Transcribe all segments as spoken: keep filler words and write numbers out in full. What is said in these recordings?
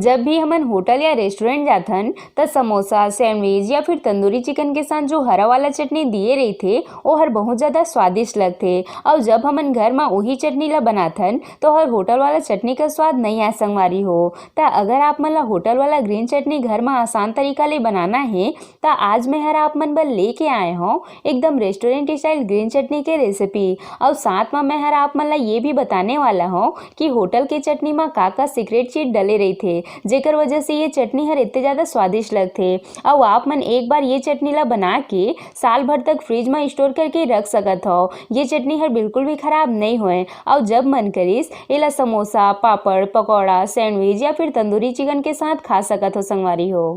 जब भी हमन होटल या रेस्टोरेंट जाथन, त समोसा, सैंडविच या फिर तंदूरी चिकन के साथ जो हरा वाला चटनी दिए रहिथे, ओहर बहुत ज्यादा स्वादिष्ट लगथे। अउ जब हमन घर म उही चटनी ला बनाथन, त ओहर होटल वाला चटनी का स्वाद नइ आए संगवारी हो। त अगर आप मन ला होटल वाला ग्रीन चटनी घर म आसान तरीका ले बनाना हे, त आज मैं हर आप मन बर लेके आए हौं एकदम रेस्टोरेंट स्टाइल ग्रीन चटनी के रेसिपी। अउ साथ म मैं हर आप मन ला ये भी बताने वाला हौं कि होटल के चटनी म का-का सीक्रेट चीज डले रहिथे, जेकर वजह से ये चटनी हर इतने ज्यादा स्वादिष्ट लगथे। अउ आप मन एक बार ये चटनी ला बना के साल भर तक फ्रिज म स्टोर करके रख सकत हव। ये चटनी हर बिल्कुल भी खराब नइ होए। अउ जब मन करिस, एला समोसा, पापड़, पकौड़ा, सैंडविच या फिर तंदूरी चिकन के साथ खा सकत हो संगवारी हो।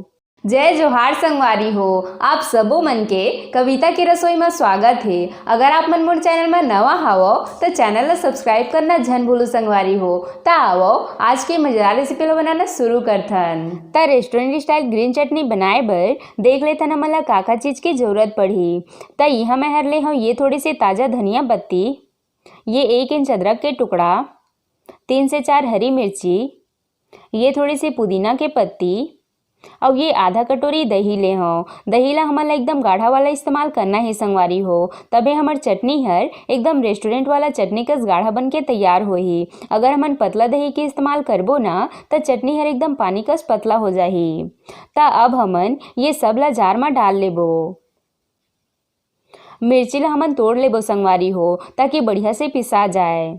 जय जोहार संगवारी हो, आप सबो मन के कविता के रसोई म स्वागत हे। अगर आप मन मोर चैनल म नवा हवव, त चैनल ला सब्सक्राइब करना झन भूलू संगवारी हो। त आवव, आज के मजेदार रेसिपी ला बनाना शुरू करथन। त रेस्टोरेंट स्टाइल ग्रीन चटनी बनाए बर देख लेथन हमन ला का-का चीज के जरूरत पड़ही। त इहाँ मैं हर ले हौं ये थोड़ी सी ताजा धनिया पत्ती, ये एक इंच अदरक के टुकड़ा, तीन से चार हरी मिर्ची, ये थोड़ी सी पुदीना के पत्ती, अउ ये आधा कटोरी दही ले हौं। दही ला हमन ला एकदम गाढ़ा वाला इस्तेमाल करना हे संगवारी हो, तभे हमर चटनी हर एकदम रेस्टोरेंट वाला चटनी कस गाढ़ा बन के तैयार होही। अगर हमन पतला दही के इस्तेमाल करबो ना, त चटनी हर एकदम पानी कस पतला हो जाही। त अब हमन ये सब ला जार म डाल लेबो। मिर्ची ला हमन तोड़ लेबो संगवारी हो, ताकि बढ़िया से पिसा जाए।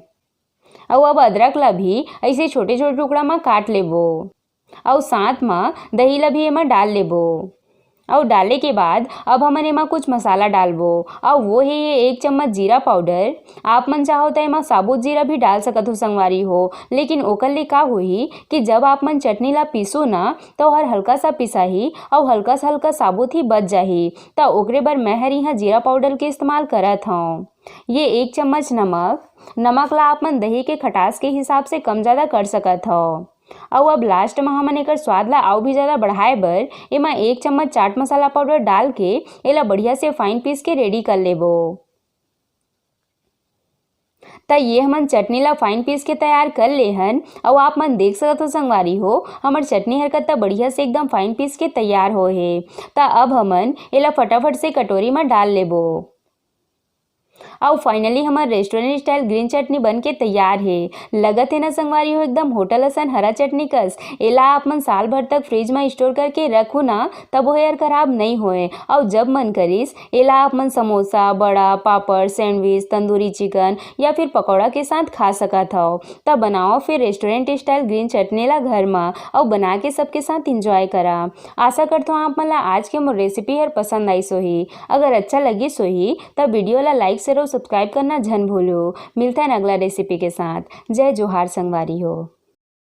अउ अब अदरक ला भी ऐसे छोटे-छोटे टुकड़ा म काट लेबो। अउ साथ म दही ला भी एमा डाल लेबो। अउ डाले के बाद अब हमन एमा कुछ मसाला डालबो। अउ वो हे ये एक चम्मच जीरा पाउडर। आप मन चाहो त एमा साबुत जीरा भी डाल सकत हो संगवारी हो, लेकिन ओकर ले का होही कि जब आप मन चटनी ला पीसो ना, त ओहर हल्का सा पिसाही अउ हल्का सा हल्का साबुत ही बच जाही। त ओकरे बर मैं हर इहाँ जीरा पाउडर के इस्तेमाल करत हौं। ये एक चम्मच नमक, नमक ला आप मन दही के खटास के हिसाब से कम ज्यादा कर सकत हव। अउ अब लास्ट म हमन एकर स्वाद ला अउ भी ज्यादा बढ़ाए बर एमा एक चम्मच चाट मसाला पाउडर डाल के एला बढ़िया से फाइन पीस के रेडी कर लेबो। त ये हमन चटनी ला फाइन पीस के तैयार कर ले हन। अउ आप मन देख सकत हो संगवारी हो, हमर चटनी हर कत्ता बढ़िया से एकदम फाइन पीस के तैयार होए हे। त अब हमन एला फटाफट से कटोरी म डाल लेबो। अउ finally हमर रेस्टोरेंट स्टाइल ग्रीन चटनी बन के तैयार हे। लगत हे ना संगवारी हो, एकदम होटल असन हरा चटनी कस। एला आप मन साल भर तक फ्रिज म स्टोर करके रखो ना, तब वो यार खराब नइ होए। अउ जब मन करिस, एला आप मन समोसा, बड़ा, पापड़, सैंडविच, तंदूरी चिकन या फिर पकौड़ा के साथ खा सकत हव। त बनाओ फिर रेस्टोरेंट स्टाइल ग्रीन चटनी ला घर म, अउ बना के सबके साथ एंजॉय करा। आशा करथों आप मन ला आज के मोर रेसिपी हर पसंद आइस होही। अगर अच्छा लगिस होही, त वीडियो ला लाइक, शेयर अउ सब्सक्राइब करना झन भूलू। मिलथन अगला रेसिपी के साथ। जय जोहार संगवारी हो।